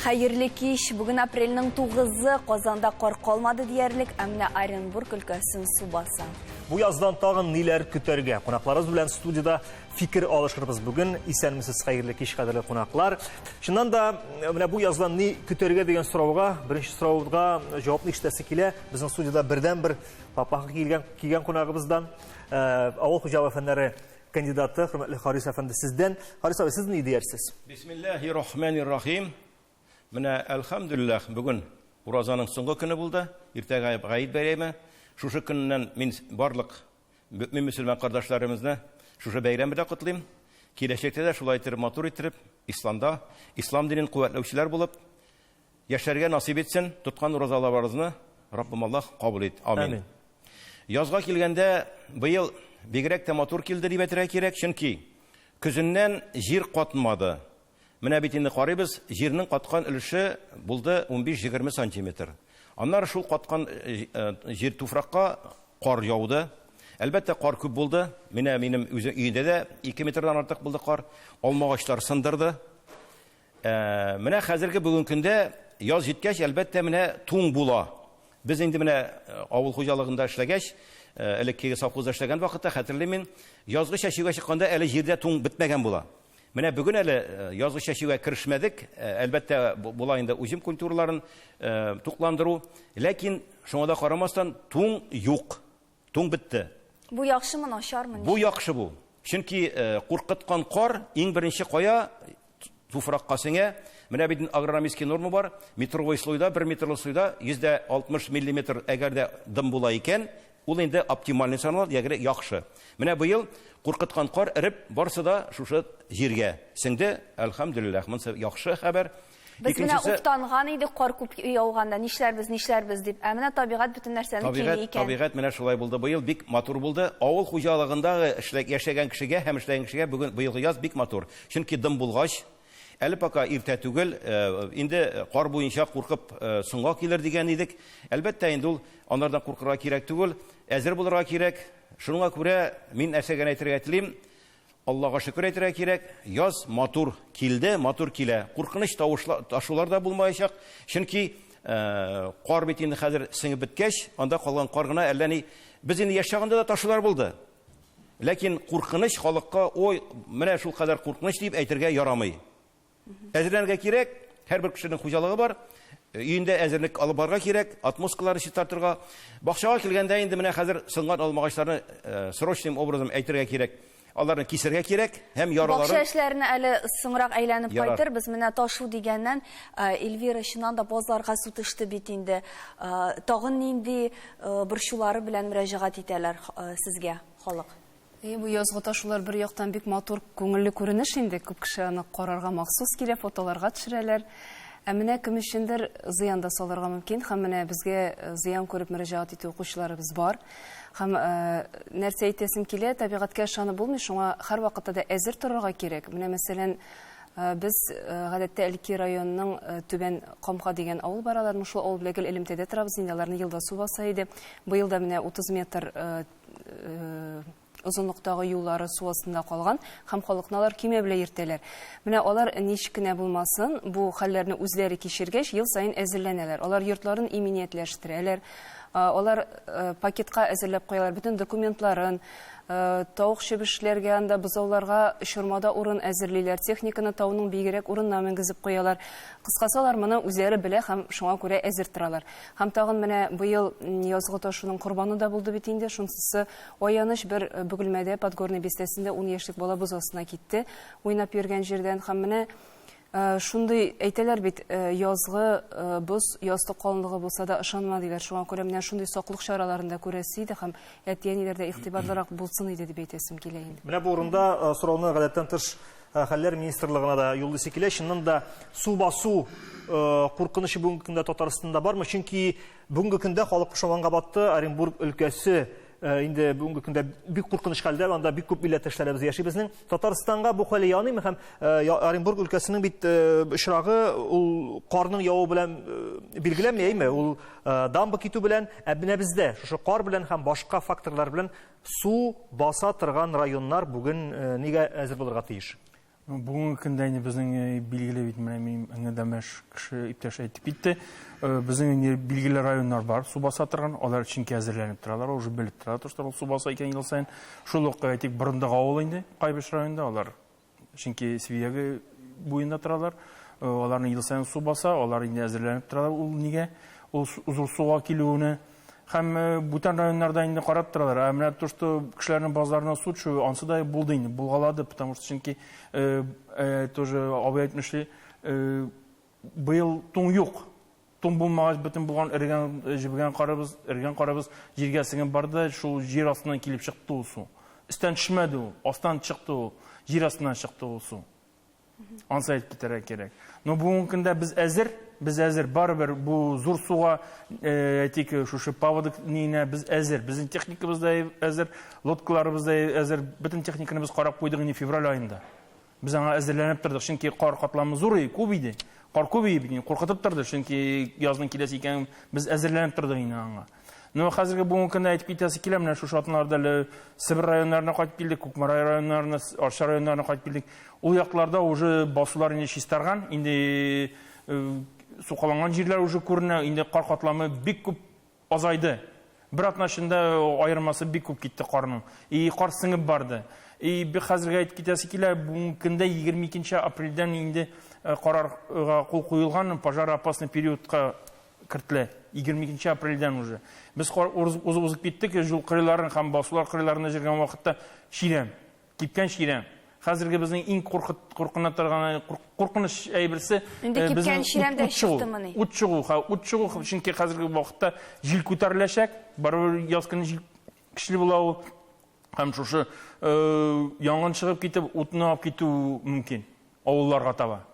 Хәерле кич. Бүген апрельнең 9-ы Казанда кар калмады диярлек, ә менә Оренбург өлкәсен су баса. Бу яздан тагын ниләр көтәргә? Кунакларыбыз белән студиядә фикер алышырбыз бүген. Исәнмесез, хәерле кич, кадерле кунаклар. Чыннан да, менә бу яздан ни көтәргә дигән сорауга, беренче сорауга җавапны ишетәсе килә. Безнең студиядә бердәнбер папаха килгән, кигән кунагыбыздан, авыл хуҗалыгы фәннәре кандидаты, хөрмәтле Харис әфәнде, сездән. Харис абый, сез ни диярсез? Бисмиллаһи рахмани рахим. Менә әлхәмдүлилләһ, бүген уразаның соңгы көне булды. Иртәгә Гаид бәйрәме. Шушы көннән мин барлык мөэмин мөселман кардәшләремезне шушы бәйрәм белән котлыйм. Киләчәктә дә шулай итеп матур иттереп, исламда, ислам динен куәтләүчеләр булып, Яшәргә насыйп итсен, тоткан уразаларыбызны Раббым Аллаһ кабул ит. Амин. Язга килгәндә, быел бигрәк тә матур килде дип әйтергә кирәк, чөнки көзеннән җир катмады. Менә бит инде карыйбыз, җирнең каткан өлеше булды 15-20 сантиметр. Аннары шул каткан э, э, җир туфракка кар яуды. Әлбәттә, кар күп булды. Менә минем үзе өендә дә 2 метрдан артык булды кар. Алмагачлар сындырды. Ә, менә хәзерге бүген көндә яз җиткәч, әлбәттә, менә туң була. Без инде менә э, авыл хуҗалыгында эшләгәч, э, элеккеге совхозда эшләгән вакытта хәтерлим мин, язгы чәчүгә чыкканда әле җирдә туң бетмәгән була. Менә бүген әле э, язгы чәчүгә керешмәдек. Әлбәттә, була инде уҗым культураларын тукландыру, ләкин шуңа да карамастан туң юк. Туң бетте. Бу яхшымы, начармы? Бу яхшы бу. Чөнки э, куркыткан кар иң беренче кая туфракка сеңә. Менә бит агрономический норма бар. Метровый слойда, бер метрлы слойда 160 миллиметр әгәр дә дым була икән, ул инде оптимальный санала, ягъни яхшы. Менә быел куркыткан кар эреп, барсы да шушы җиргә сеңде. Әлхәмдүлилләһ, монысы яхшы хәбәр. Без менә уфтанган идек кар күп яуганда, нишләрбез, нишләрбез дип. Ә менә табигать бөтен нәрсәне көйли икән. Табигать менә шулай булды. Быел бик матур булды. Авыл хуҗалыгында яшәгән кешегә һәм эшләгән кешегә бүген быелгы яз бик матур. Чөнки дым булгач, әле пока иртә түгел, э, инде кар буенча куркып э, соңга килер дигән идек. Әлбәттә, инде ул анардан куркырга кирәк түгел, әзер булырга кирәк. Шуңа күрә мин нәрсә генә әйтергә телим, Аллага шөкер әйтергә кирәк, яз матур килде, матур килә. Куркыныч тавышлар, ташулар да булмаячак. Чөнки э, кар бит инде хәзер сеңеп беткәч, анда калган кар гына әллә ни. Без инде яшь чагында да ташулар булды. Ләкин куркыныч халыкка, ой, менә шул кадәр куркыныч дип әйтергә ярамый. Әзерләнергә кирәк, һәрбер кешенең хуҗалыгы бар. Өендә әзерлек алып барырга кирәк, отмосткаларны чистартырга. Бакчага килгәндә инде менә хәзер сынган алмагачларны э, срочным образом әйтергә кирәк. Аларны кисергә кирәк һәм яраларын. Бакча эшләренә әле соңрак әйләнеп кайтырбыз. Менә ташу дигәннән, э, Эльвира, чыннан да базларга су төште бит инде. Э, тагын нинди борчулары белән мөрәҗәгать итәләр сезгә халык? Әйе, бу язгы ташулар бер яктан бик матур, күңелле күренеш инде. Күп кеше аны карарга махсус килә, фотоларга төшерәләр. Ә менә кем өчендер зыян да салырга мөмкин. Һәм менә безгә э, зыян күреп мөрәҗәгать итү укучыларыбыз бар. Һәм э, нәрсә әйтәсем килә, табигатькә ышанып булмый, шуңа һәрвакытта да әзер торырга кирәк. Менә мәсәлән, э, без гадәттә Әлки районының Түбән Камка дигән авыл бар, аларның шул авыл белән гел элемтәдә торабыз инде, аларны елда су баса иде. Быел да менә 30 метр Э, озынлыктагы юллары су астында калган һәм халыкны алар көймә белән йөртәләр. Менә алар ничек кенә булмасын, бу хәлләрне үзләре кичергәч, ел саен әзерләнәләр. Алар йортларын иминиятләштерәләр. Э, алар э, пакетка әзерләп куялар бөтен документларын, тавык чебешләргә анда бозауларга чормада урын әзерлиләр, техниканы тауның биегрәк урынына менгезеп куялар. Кыскасы, алар моны үзләре белә һәм шуңа күрә әзер торалар. Һәм тагын менә быел язгы ташуның корбаны да булды бит инде. Шунсысы аяныч бер э, Бөгелмәдә, Подгорный бистәсендә 10 яшьлек бала боз астына китте, уйнап йөргән җирдән. Һәм менә э, шундый әйтәләр бит, э, язгы боз ястык калынлыгы булса да ышанма диләр. Шуңа күрә менә шундый саклык чараларын да күрәсе иде һәм әти-әниләр дә игътибарлырак булсын иде дип әйтәсем килә инде. Менә бу урында сорауны гадәттән тыш Э, хәлләр министрлыгына да юллыйсы килә. Чыннан да су басу э, куркынычы бүгенге көндә Татарстанда бармы? Чөнки бүгенге көндә халык пошаманга батты. Оренбург өлкәсе э, инде бүгенге көндә бик куркыныч хәлдә, анда бик күп милләттәшләребез яши безнең. Татарстанга бу хәл яныймы һәм Оренбург өлкәсенең бит очрагы ул карның явуы белән билгеләнми, әйме? Ул дамба китү белән, ә менә бездә шушы кар белән һәм башка факторлар белән Су баса торган районнар бүген нигә әзер булырга тиеш? Ну, бүгенге көндә инде безнең э, билгеле бит менә минем әңгәмәдәш кеше иптәш әйтеп китте. Э, безнең инде билгеле районнар бар, су баса торган, алар чөнки әзерләнеп торалар, уже белеп тора, что су баса икән ел саен. Шул ук әйтик, Борындык авылы инде Кайбыч районында, алар чөнки Свияге буенда торалар. Э, аларны ел саен су баса, алар инде әзерләнеп торалар ул нигә, ул зур суга килүенә. Һәм э, бүтән районнарда инде карап торалар. Ә менә то, что кешеләрнең базларына су төшү, ансы да булды инде, булгалады, потому что чөнки э, э, тоже абый әйтмешли, э, быел туң юк. Туң булмагач, бөтен булган эрегән, җебегән карыбыз, эрегән карыбыз җиргә сеңеп барды, шул җир астыннан килеп чыкты ул су. Өстән төшмәде ул, астан чыкты ул, җир астыннан чыкты ул су. Ансы әйтеп китәргә кирәк. Но бүгенге көндә без әзер, без әзер. Барыбер бу зур суга, э, әйтик, шушы паводок ниенә без әзер. Безнең техникабыз да әзер, лодкаларыбыз да әзер. Бөтен техниканы без карап куйдык инде февраль аенда. Без аңа әзерләнеп тордык, чөнки кар катламы зур иде, күп иде. Кар күп иде бит, куркытып торды, чөнки язның киләсе икәнен без әзерләнеп тордык инде аңа. Но хәзерге бүгенге көндә әйтеп китәсе килә, менә шушы атналарда әле Себер районнарына кайтып килдек, Кукмара районнарына, Арча районнарына кайтып килдек. Ул якларда уже басулар инде чистарган, инде э, сукаланган җирләр уже күренә, инде кар катламы бик күп азайды. Бер атна эчендә аермасы бик күп китте карның. И кар сеңеп барды. И бик хәзергә әйтеп китәсе килә, бүгенге көндә 22 апрельдән инде э, карарга кул куелган пожароопасный периодка кертелә. 22 апрельдән уже. Без узып узып киттек, юл кырыйларын һәм басулар кырыйларында җөргән вакытта чирәм, кипкән чирәм. Хәзерге безнең иң куркына торган куркыныч әйберсе Инде э, кипкән чирәм дә чыктымыни? Ут чыгу, ут чыгу, чөнки хәзерге вакытта җил күтәреләчәк, барыбер яз көне җил көчле була ул. Һәм шушы э, янгын чыгып китеп, утны алып китү мөмкин авылларга таба.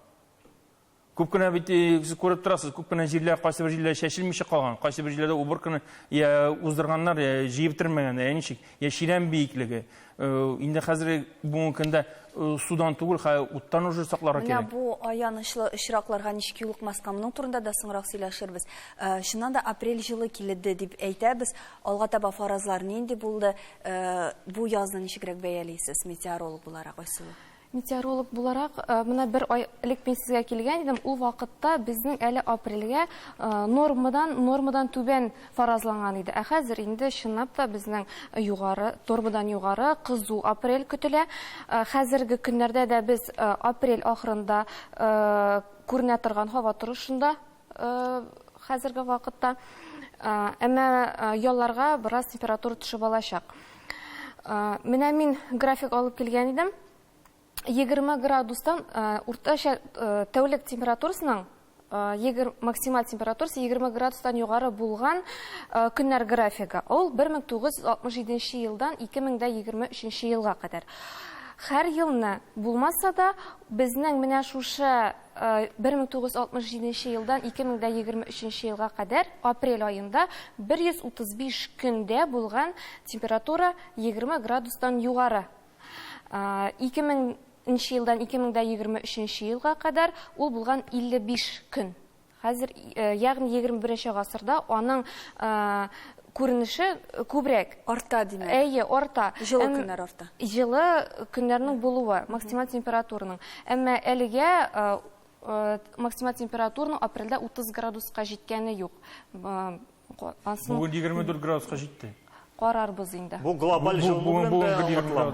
Күп кенә бит э, сез күреп торасыз, күп кенә җирләр, кайсы бер җирләр чәчелмичә калган, кайсы бер җирләрдә уборканы я уздырганнар, я җыеп бетермәгән, я ничек, я чирәм биеклеге. Э, инде хәзер бүгенге көндә э, судан түгел, хәзер уттан уже сакларга Менә кирәк. бу аянычлы очракларга ничек юлыкмаска, моның турында да соңрак сөйләшербез. Чыннан да апрель җылы килде дип әйтәбез. Алга таба фаразлар нинди булды? Бу язны ничегрәк бәялисез, метеоролог буларак, Айсылу? Метеоролог буларак, э, менә бер ай элек мин сезгә килгән идем, ул вакытта безнең әле апрельгә э, нормадан нормадан түбән фаразланган иде. Ә хәзер инде чынлап та безнең югары, нормадан югары кызу апрель көтелә. Э, хәзерге көннәрдә дә без апрель ахырында күренә торган һава торышында хәзерге вакытта. Әмма ялларга бераз температура төшеп алачак. Менә мин график алып килгән идем. 20 градустан уртача тәүлек температурасының максималь температурасы 20 градустан югары булган көннәр графигы. Ул 1967 елдан 2023 елга кадәр. Һәр елны булмаса да, безнең менә шушы 1967 елдан 2023 елга кадәр апрель аенда 135 көндә булган температура 20 градустан югары. 2000 нче елдан 2023 елга кадәр ул булган 55 көн. Хәзер, ягъни 21 гасырда аның күренеше күбрәк. Арта, димәк. Әйе, арта. Җылы көннәр арта. Җылы көннәрнең булуы, максималь температураның. Әмма әлегә максималь температураның апрельдә 30 градуска җиткәне юк. Бүген 24 градуска җитте. Карарбыз инде. Бу глобаль җылыну белән дә аңлатыла.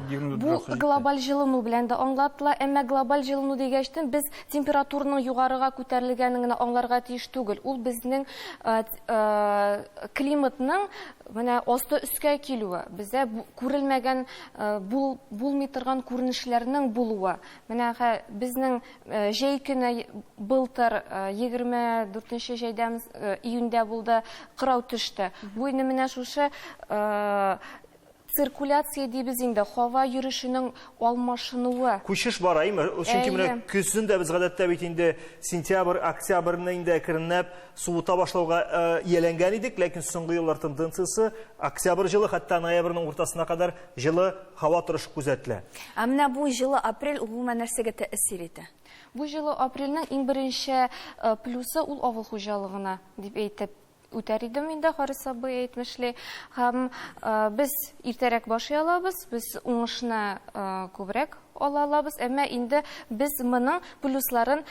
Бу глобаль җылыну белән дә аңлатыла, әмма глобаль җылыну дигәчтен без температураның югарыга күтәрелгәнен генә аңларга тиеш түгел. Ул безнең э, э, климатның менә асты өскә килүе, бездә күрелмәгән э, бул, булмый торган күренешләрнең булуы. Менә безнең Җәй көне былтыр 24 җәйдә июньдә булды, кырау төште. Бу инде менә шушы циркуляция дибез инде, һава йөрешенең алмашынуы. Күчеш бара, әйме? Чөнки менә көзен дә без гадәттә бит инде сентябрь, октябрьне инде әкренләп суыта башлауга ияләнгән идек, ләкин соңгы еллар тенденциясе октябрь җылы, хәтта ноябрьнең уртасына кадәр җылы һава торышы күзәтелә. Ә менә бу җылы апрель гомумән нәрсәгә тәэсир итә? Бу җылы апрельнең иң беренче плюсы ул авыл хуҗалыгына дип әйтеп үтәр идем инде, Харис абый әйтмешли. Һәм без иртәрәк башлый алабыз, без уңышны күбрәк ала алабыз, әмма инде без моның плюсларын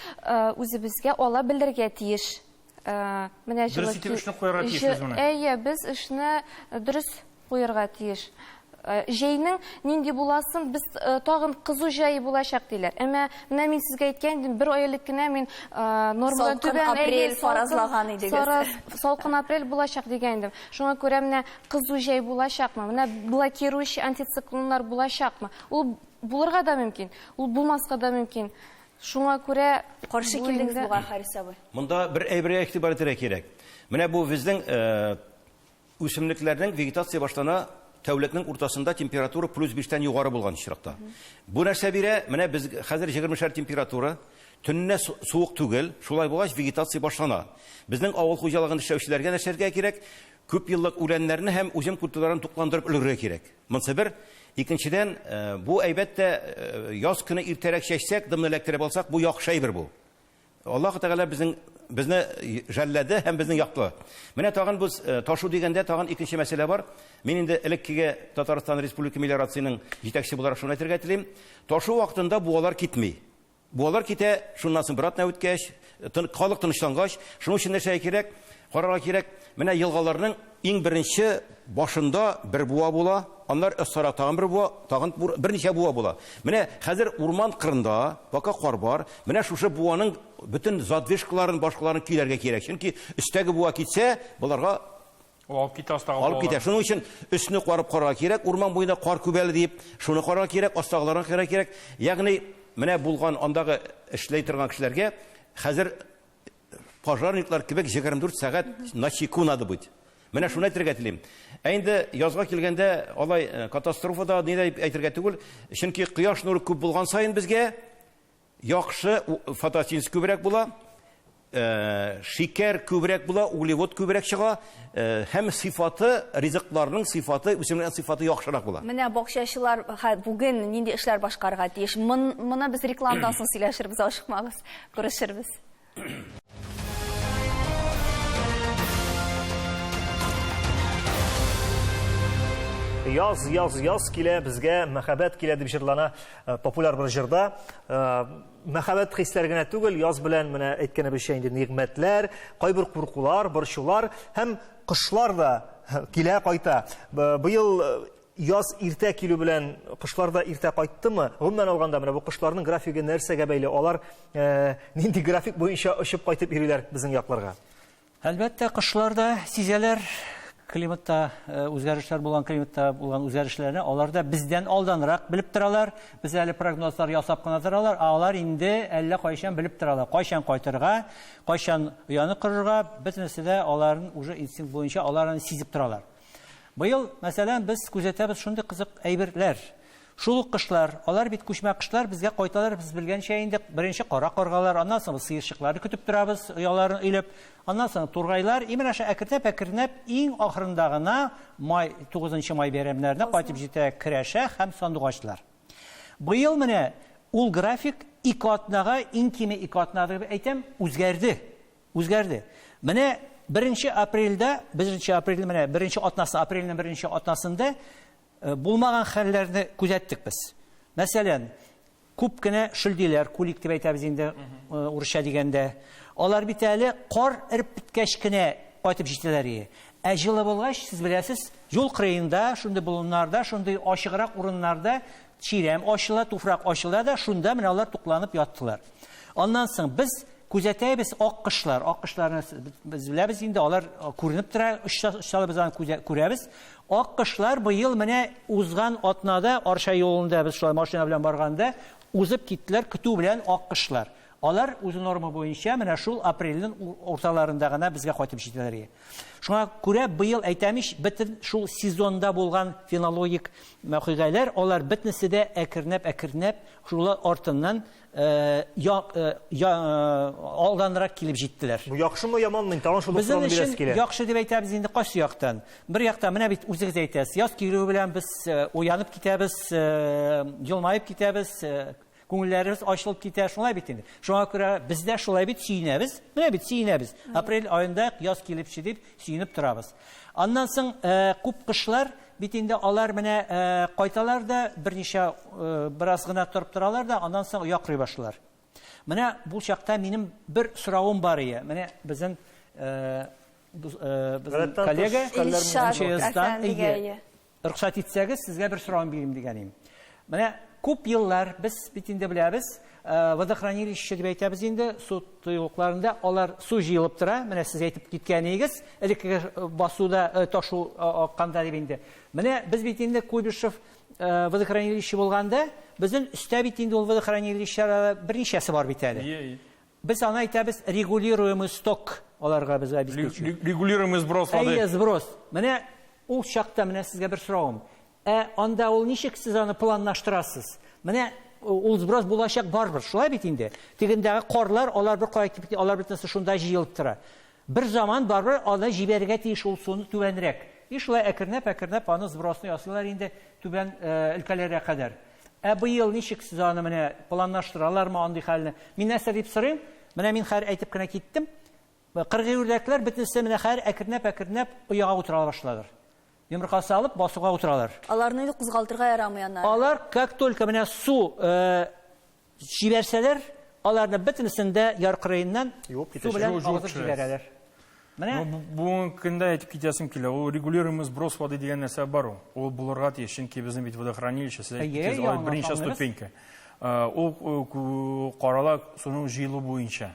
үзебезгә ала белергә тиеш. Менә Дөрес итеп эшне куярга тиешбез моны. Әйе, без эшне дөрес куярга тиеш. Җәйнең нинди буласын без тагын кызу җәй булачак диләр. Әмма менә мин сезгә әйткән идем, бер ай элек кенә мин нормадан түбән апрель фаразлаган идегез. Салкын апрель булачак дигән идем. Шуңа күрә менә кызу җәй булачакмы? Менә блокирующий антициклоннар булачакмы? Ул булырга да мөмкин, ул булмаска да мөмкин. Шуңа күрә каршы килдегез бугай, Харис абый. Монда бер әйбергә игътибар итәргә кирәк. Менә бу безнең үсемлекләрнең вегетация башлана тәүлекнең уртасында температура плюс 5-тән югары булган очракта. Бу нәрсә бирә? Менә без хәзер 20 температура, төнлә суык түгел, шулай булгач вегетация башлана. Безнең авыл хуҗалыгын эшләүчеләргә нәрсә кирәк? Күп еллык үләннәрне һәм уҗым культураларын тукландырып өлгерергә кирәк. Монысы бер. Икенчедән, бу әйбәттә яз көне иртәрәк чәчсәк, дымны эләктереп алсак, бу яхшы әйбер бу. Аллаһ Тәгалә безнең безне жәлләде һәм безнең яклы. Менә тагын без ташу дигәндә тагын икенче мәсьәлә бар. Мин инде элеккеге Татарстан Республика мелиорацияның җитәкчесе буларак шуны әйтергә телим. Ташу вакытында буалар китми. Буалар китә, шуннан соң бер атна үткәч, халык тынычлангач, шуның өчен нәрсә кирәк? Карарга кирәк. Менә елгаларның иң беренче башында бер буа була, аннары өстәрәк тагын бер буа, тагын берничә буа була. Менә хәзер урман кырында, пока кар бар, менә шушы буаның бөтен задвижкаларын, башкаларын көйләргә кирәк. Чөнки өстәге буа китсә, боларга Ул алып китә астагы алып китә. Шуның өчен өсне карап карарга кирәк, урман буенда кар күп әле дип, шуны карарга кирәк, астагыларын карарга кирәк. Ягъни менә булган андагы эшләй торган кешеләргә хәзер пожарниклар кебек 24 сәгать на чеку надо быть. Менә шуны әйтергә телим. Ә инде язга килгәндә алай катастрофа да ни дә әйтергә түгел, чөнки кояш нуры күп булган саен безгә яхшы фотосинтез күбрәк була, шикәр күбрәк була, углевод күбрәк чыга, һәм сыйфаты, ризыкларның сыйфаты, үсемлекнең сыйфаты яхшырак була. Менә бакчачылар бүген нинди эшләр башкарырга тиеш? Моны без рекламадан соң сөйләшербез, ашыкмагыз, күрешербез. Яз, яз, яз килә, безгә мәхәббәт килә дип җырлана популяр бер җырда. Мәхәббәт хисләре генә түгел, яз белән менә әйткәнебезчә инде нигъмәтләр, кайбер куркулар, борчулар һәм кошлар да килә кайта. Быел яз иртә килү белән кошлар да иртә кайттымы? Гомумән алганда менә бу кошларның графигы нәрсәгә бәйле? Алар нинди график буенча очып кайтып йөриләр безнең якларга? Әлбәттә, кошлар да сизәләр климатта үзгәрешләр булган, климатта булган үзгәрешләрне алар да бездән алданрак белеп торалар. Без әле прогнозлар ясап кына торалар, ә алар инде әллә кайчан белеп торалар. Кайчан кайтырга, кайчан ояны корырга, бөтенесе дә аларын уже инстинкт буенча алар аны сизеп торалар. Быел, мәсәлән, без күзәтәбез шундый кызык әйберләр. Шул ук кошлар, алар бит күчмә кошлар, безгә кайталар, без белгәнчә инде беренче кара каргалар, аннан соң без сыерчыкларны көтеп торабыз, ояларын өйләп, аннан соң тургайлар, и менә шул әкренләп-әкренләп иң ахырында гына май, 9 май бәйрәмнәренә кайтып җитә керәшә һәм сандугачлар. Быел менә ул график ике атнага, иң киме ике атна дип әйтәм, үзгәрде. Үзгәрде. Менә 1 апрельдә, 1 апрель менә беренче атнасы, апрельнең беренче атнасында булмаган хәлләрне күзәттек без. Мәсәлән, күп кенә шөлдиләр, кулик дип әйтәбез инде урысча дигәндә. Алар бит әле кар эреп беткәч кенә кайтып җитәләр ие. Ә җылы булгач, сез беләсез, юл кырыенда, шундый болыннарда, шундый ачыграк урыннарда чирәм ачыла, туфрак ачыла да, шунда менә алар тукланып яттылар. Аннан соң без күзәтәбез ак кошлар. Ак кошларны без беләбез инде, алар күренеп тора, очса без аны күрәбез. Ак кошлар быел менә узган атнада Арча юлында без шулай машина белән барганда узып киттеләр көтү белән ак кошлар. Алар үз норма буенча менә шул апрельнең урталарында гына безгә кайтып җитәләр. Шуңа күрә быел әйтәм ич, бөтен шул сезонда булган фенологик вакыйгалар, алар бөтенесе дә әкренләп-әкренләп шулар артыннан алданрак килеп җиттеләр. Бу яхшымы, яманмы? Тагын шул ук сорауны бирәсе килә. Яхшы дип әйтәбез инде кайсы яктан? Бер яктан менә бит үзегез әйтәсез, яз килүе белән без уянып китәбез, елмаеп китәбез, Күңелләребез ачылып китә, шулай бит инде. Шуңа күрә без дә шулай бит сөенәбез. Менә бит сөенәбез. Апрель аенда яз килеп дип сөенеп торабыз. Аннан соң күп кошлар бит инде алар менә кайталар да берничә бераз гына торып торалар да, аннан соң оя корый башлыйлар. Менә бу чакта минем бер соравым бар ие. Менә безнең безнең коллега МЧСтан ие. Рөхсәт итсәгез, сезгә бер соравым бирим дигән идем. Менә күп еллар без бит инде беләбез, водохранилище дип әйтәбез инде, су тыюлыкларында алар су җыелып тора. Менә сез әйтеп киткәнегез, элеккеге басуда ташу акканда дип инде. Менә без бит инде Куйбышев водохранилище булганда, безнең өстә бит инде ул водохранилищелар берничәсе бар бит әле. Без аны әйтәбез регулируемый сток аларга без обеспечиваем. Регулируемый сброс воды. Әйе, сброс. Менә ул чакта менә сезгә бер соравым. Ә анда ул ничек сез аны планлаштырасыз? Менә ул сброс булачак барыбер, шулай бит инде. Тегендәге карлар, алар бер кая китеп, алар бөтенесе шунда җыелып тора. Бер заман барыбер аны җибәрергә тиеш ул суны түбәнрәк. И шулай әкренләп-әкренләп аны сбросны ясыйлар инде түбән өлкәләргә кадәр. Ә быел ничек сез аны менә планлаштыралармы андый хәлне? Мин нәрсә дип сорыйм? Менә мин хәер әйтеп кенә киттем. Кыргый үрдәкләр бөтенесе менә хәер әкренләп-әкренләп ояга утыра башладылар. Йомырка салып басуга утыралар. Аларны инде кузгалтырга ярамый аннары. Алар как только менә су җибәрсәләр, аларны бөтенесен дә яр кырыеннан су белән агызып җибәрәләр. Менә бүгенге көндә әйтеп китәсем килә, ул регулируемый сброс воды дигән нәрсә бар ул. Ул булырга тиеш, чөнки безнең бит водохранилище, сез әйтеп киттегез, берничә ступенька. Ул карала суның җыелу буенча.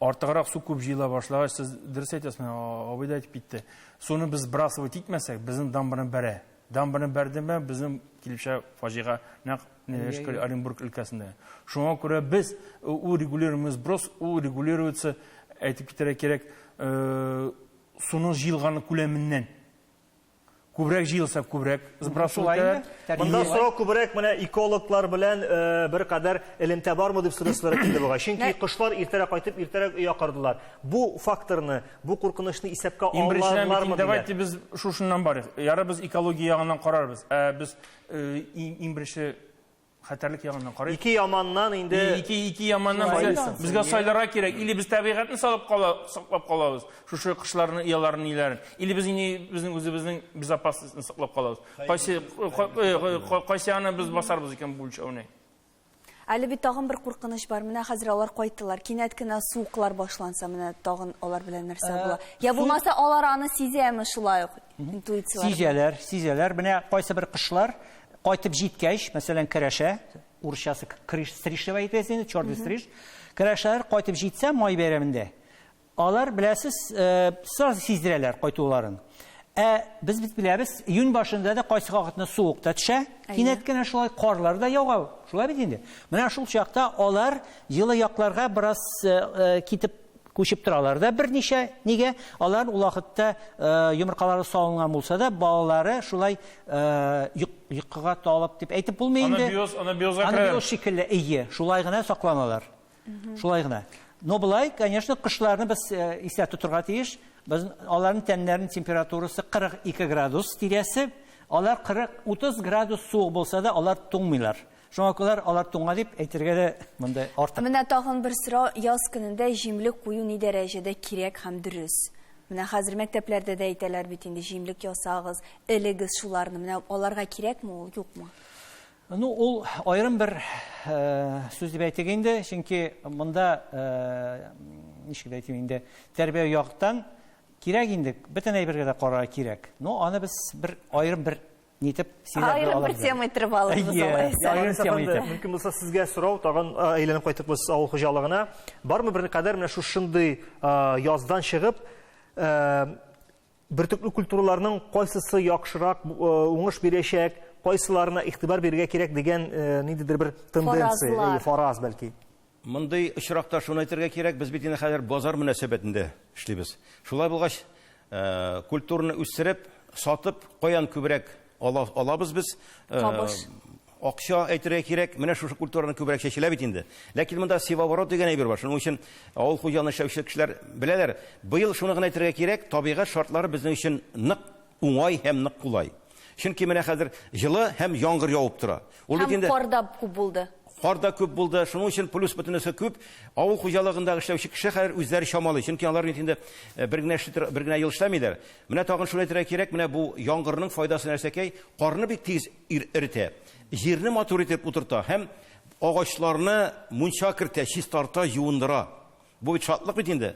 Артыграк су күп җыела башлагач, сез дөрес әйтәсез, менә абый да әйтеп китте. Суны без сбрасывать итмәсәк, безнең дамбаны бәрә. Дамбаны бәрдеме, безнең килеп чыга фаҗига нәкъ Нелешкаль Оренбург өлкәсендә. Шуңа күрә без ул регулируемый сброс, ул регулируется, әйтеп китәргә кирәк, суның җыелганы күләменнән. Күбрәк җыелса, күбрәк сбрасывать итәләр. Монда сорау күбрәк менә экологлар белән беркадәр элемтә бармы дип сорыйсылар килде бугай. Чөнки кошлар иртәрәк кайтып, иртәрәк оя кордылар. Бу факторны, бу куркынычны исәпкә алалармы? Давайте без шушыннан барыйк. Ярый без экология ягыннан карарбыз. Ә без иң беренче хәтәрлек ягыннан карыйк. Ике яманнан инде ике яманнан безгә сайларга кирәк. Или без табигатьне салып кала, саклап калабыз, шушы кошларны, ояларын, ниләрен. Или без инде безнең үзебезнең безопасностьны саклап калабыз. Кайсы кайсы ягына без басарбыз икән бу үлчәүне? Әле бит тагын бер куркыныч бар. Менә хәзер алар кайттылар. Кинәт кенә суыклар башланса, менә тагын алар белән нәрсә була? Я булмаса, алар аны сизәме шулай ук? Интуицияләр. Сизәләр, сизәләр. Менә кайсы бер кошлар кайтып җиткәч, мәсәлән, керәшә, урысчасы криш, стриж дип әйтәсез инде, черный стриж. Керәшәләр кайтып җитсә май бәйрәмендә, алар, беләсез, сразу сиздерәләр кайтуларын. Ә без бит беләбез, июнь башында да кайсы вакытны суык та төшә, кинәт кенә шулай карлар да ява, шулай бит инде. Менә шул чакта алар җылы якларга бераз китеп күчеп торалар да берничә. Нигә? Алар ул вакытта йомыркалары салынган булса да, балалары шулай йокыга талып дип әйтеп булмый инде. Анабиоз, анабиозга керә. Анабиоз шикелле, әйе, шулай гына сакланалар. Шулай гына. Но болай, конечно, кышларны без истә тотырга тиеш. Без аларның тәннәренең температурасы 42 градус тирәсе. Алар 40-30 градус суык булса да, алар туңмыйлар. Шуңа күрә алар туңа дип әйтергә дә монда артык. Менә тагын бер сорау, яз көнендә җимлек кую ни дәрәҗәдә кирәк һәм дөрес? Менә хәзер мәктәпләрдә дә әйтәләр бит инде, җимлек ясагыз, элегез шуларны. Менә аларга кирәкме ул, юкмы? Ну, ул аерым бер сүз дип әйтик инде, чөнки монда, ничек дә әйтим инде, тәрбия яктан кирәк инде, бөтен әйбергә дә карарга кирәк. Но аны без бер аерым бер нитеп сөйләп Аерым бер тема итеп алырбыз алайса. Аерым тема итеп. Мөмкин булса сезгә сорау, тагын әйләнеп кайтып без авыл хуҗалыгына. Бармы берникадәр менә шушындый яздан чыгып, бөртекле культураларның кайсысы яхшырак уңыш бирәчәк, кайсыларына игътибар бирергә кирәк дигән ниндидер бер тенденция, фараз бәлки? Мондый очракта шуны әйтергә кирәк, без бит инде хәзер базар мөнәсәбәтендә эшлибез. Шулай булгач, культураны үстереп, сатып, каян күбрәк алабыз без? Табыш. Акча әйтергә кирәк, менә шушы культураны күбрәк чәчелә бит инде. Ләкин монда севооборот дигән әйбер бар. Шуның өчен авыл хуҗалыгында эшләүче кешеләр беләләр. Быел шуны гына әйтергә кирәк, табигать шартлары безнең өчен нык уңай һәм нык кулай. Чөнки менә хәзер җылы һәм яңгыр явып тора. Ул бит инде Һәм кар да күп булды. Кар да күп булды, шуның өчен плюс бөтенесе күп. Авыл хуҗалыгында эшләүче кеше хәзер үзләре чамалый, чөнки алар бит инде бер генә бер генә ел эшләмиләр. Менә тагын шуны әйтергә кирәк, менә бу яңгырның файдасы нәрсәкәй, карны бик тиз эретә, җирне матур итеп утырта һәм агачларны мунча кертә, чистарта, юындыра. Бу бит шатлык бит инде.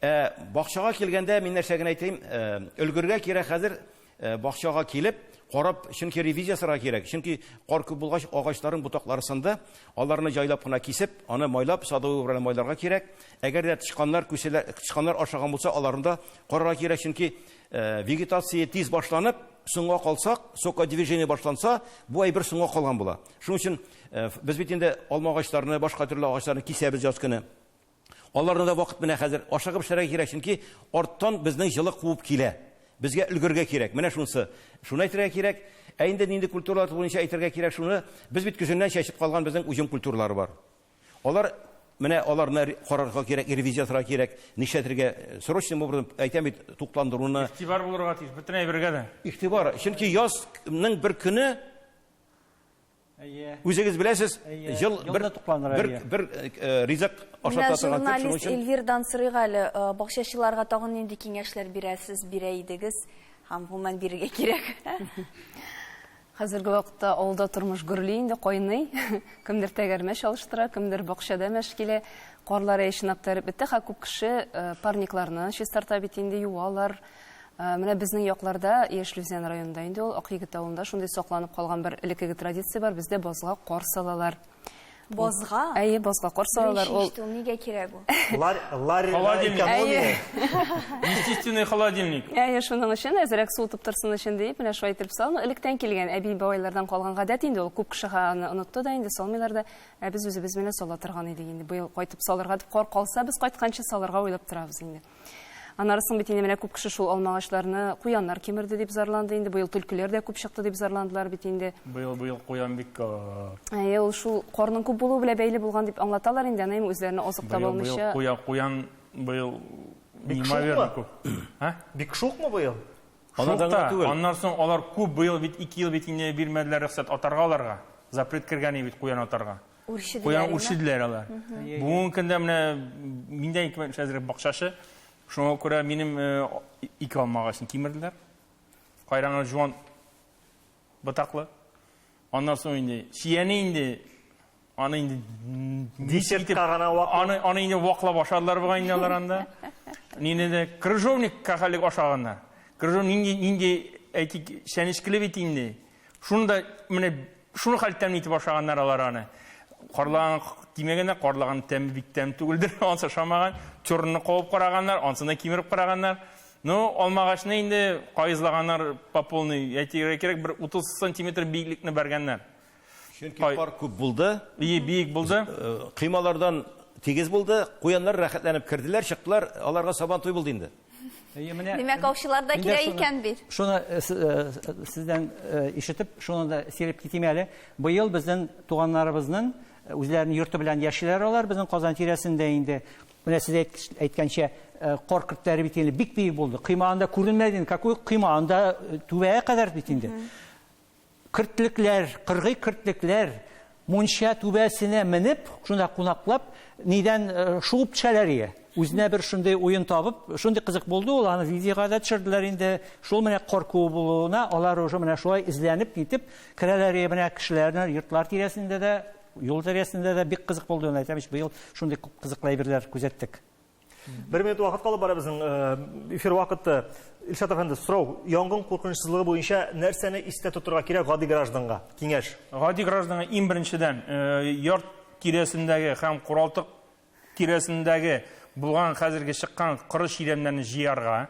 Ә бакчага килгәндә мин нәрсә генә әйтәем, өлгергә кирәк хәзер бакчага килеп, карап, чөнки ревизия ясарга кирәк. Чөнки кар күп булгач, агачларның ботаклары сынды. Аларны җайлап кына кисеп, аны майлап, садовый белән майларга кирәк. Әгәр дә тычканнар, күселәр, тычканнар ашаган булса, аларны да карарга кирәк, чөнки вегетация тиз башланып, соңга калсак, сокодвижение башланса, бу әйбер соңга калган була. Шуның өчен без бит инде алма агачларны, башка төрле агачларны кисәбез яз көне. Аларны да вакыт менә хәзер ашыгып эшләргә кирәк, чөнки арттан безнең җылы куып килә. Безгә өлгергә кирәк. Менә шунысы. Шуны әйтергә кирәк. Ә инде нинди культуралар буенча әйтергә кирәк шуны. Без бит көзеннән чәчеп калган безнең уҗым культуралары бар. Алар менә аларны карарга кирәк, ревизия ясарга кирәк, нишләтергә срочным образом әйтәм бит, тукландыруны. Игътибар булырга тиеш бөтен әйбергә дә. Игътибар, чөнки язның бер көне Әйе. Үзегез беләсез, Әйе. ел бер Елда тукландыра, бер әйе. бер ризык Менә ашата торган көн, шуның журналист өчен Эльвирдан сорыйк әле, бакчачыларга тагын нинди киңәшләр бирәсез, бирә идегез һәм гомумән бирергә кирәк? Хәзерге вакытта авылда тормыш гөрли инде, кайный. Кемдер тәгәрмәч алыштыра, кемдер бакчада мәш килә. Карлар әй чынлап та эреп бетте. Һәм күп кеше парникларны чистарта бит инде, юалар. Менә безнең якларда, Яшел Үзән районында инде ул, Акъегет авылында шундый сакланып калган бер элеккеге традиция бар, бездә базга кар салалар. Базга? Әйе, базга кар салалар. Беренче ишетү, нигә кирәк ул? Ларь, ларь Холодильник. экономия. Естественный холодильник. Әйе, шуның өчен әзрәк суытып торсын өчен дип, менә шулай итеп салыну. Электән килгән әби-бабайлардан калган гадәт инде ул. Күп кеше аны онытты да инде, салмыйлар да. Ә без үзебез менә сала торган идек инде. Быел кайтып салырга дип кар калса, без кайтканчы салырга уйлап торабыз инде. Аннары соң бит инде менә күп кеше шул алмагачларны куяннар кимерде дип зарланды инде. Быел төлкеләр дә күп чыкты дип зарландылар бит инде. Быел быел куян бик күп. Әйе, ул шул карның күп булуы белән бәйле булган дип аңлаталар инде. Аны үзләренә азык таба Быел быел алмыйча. куян куян быел Бик неимоверно шукмы? күп. А? Бик шукмы быел? Алардан Шук та, гына түгел. аннан соң алар күп быел бит 2 ел бит инде бирмәделәр рөхсәт атарга аларга. Запрет кергән бит куян атарга. Үрчеделәр. Куян үрчеделәр алар. Бүгенге көндә менә миндә ике әзрәк бакчачы. Шуңа күрә минем ике алма агачын кимерделәр. Кайраңы жуан ботаклы. Аннан соң инде чияне инде аны инде Десертка гына ваклап. Аны аны инде ваклап ашадылар бугай инде алар анда. Нине дә крыжовник кахалик ашаганнар. Крыжовник нинди нинди әйтик чәнечкеле бит инде. Шуны да менә шуны хәл тәмле итеп ашаганнар алар аны. Карлаган тимәгәннәр, карлаган тәме бик тәм түгелдер, ансы ашамаган. Чорны кабып караганнар, ансын да кимереп караганнар. Ну, алмагачны инде кайызлаганнар по полной, әйтергә кирәк, бер 30 сантиметр биеклекне бәргәннәр. Чөнки кар күп булды. Ие, биек булды. Коймалардан тигез булды, куяннар рәхәтләнеп керделәр, чыктылар, аларга сабан туй булды инде. Әйе, менә Димәк, аучылар да мин дә кирәк шуны- икән бит. Шуны сездән ишетеп, шуны да сөйләп китим әле. Быел безнең туганнарыбызның үзләренең йорты белән яшиләр алар, безнең Казан тирәсендә инде. Менә сез әйткәнчә, кар көртләре бит инде бик биек булды. Койма анда күренмәде инде. Какой койма анда түбәгә кадәр бит инде. Көртлекләр, кыргый көртлекләр мунча түбәсенә менеп, шунда кунаклап, нидән шуып төшәләр ие. Үзенә бер шундый уен табып, шундый кызык булды ул, аны видеога да төшерделәр инде. Шул менә кар күбе булуына алар уже менә шулай эзләнеп нитеп керәләр ие, менә кешеләрне йортлар тирәсендә дә, юл тирәсендә дә бик кызык булды, әйтәм ич, быел шундый күп кызыклы әйберләр күзәттек. Бер минут вакыт калып бара безнең эфир вакыты. Илшат әфәнде, сорау, янгын куркынычсызлыгы буенча нәрсәне истә тотырга кирәк гади гражданга? Киңәш. Гади гражданга иң беренчедән, йорт тирәсендәге һәм куралтык тирәсендәге булган хәзерге чыккан коры чирәмнәрне җыярга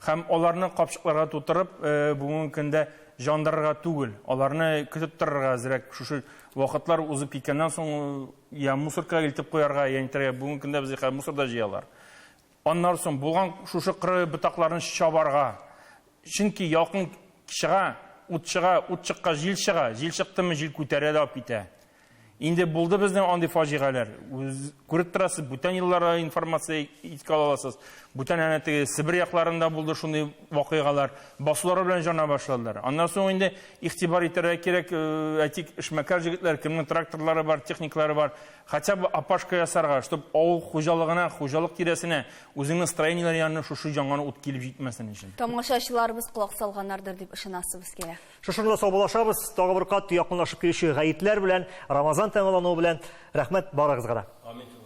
һәм аларны капчыкларга тутырып, бүгенге көндә жандырырга түгел, аларны көтеп торырга әзрәк шушы вакытлар узып киткәннән соң я мусоркага илтеп куярга, я нитәргә. Бүгенге көндә безгә хәзер мусорда җыялар. Аннан соң булган шушы коры ботакларны чабарга. Чөнки ялкын чыга, ут чыга, ут чыкка җил чыга, җил чыктымы җил күтәрә дә алып китә. Инде булды безнең андый фаҗигаләр. Үз күреп торасыз, бүтән елларда информация искә ала аласыз. Бүтән әнә теге Себер якларында булды шундый вакыйгалар. Басулары белән жана башладылар. Аннан соң инде игътибар итәргә кирәк, э, әйтик, эшмәкәр җегетләр, кемнең тракторлары бар, техникалары бар, хотя бы опашка ясарга, чтоб авыл хуҗалыгына, хуҗалык тирәсенә, үзеңнең строениеләр янына шушы янган ут килеп җитмәсен өчен. Тамашачыларыбыз колак салганнардыр дип ышанасыбыз килә. Шушында саубуллашабыз. Тагы бер кат якынлашып килүче гаетләр белән, Рамазан тәмамлануы белән рәхмәт барыгызга да. Амин.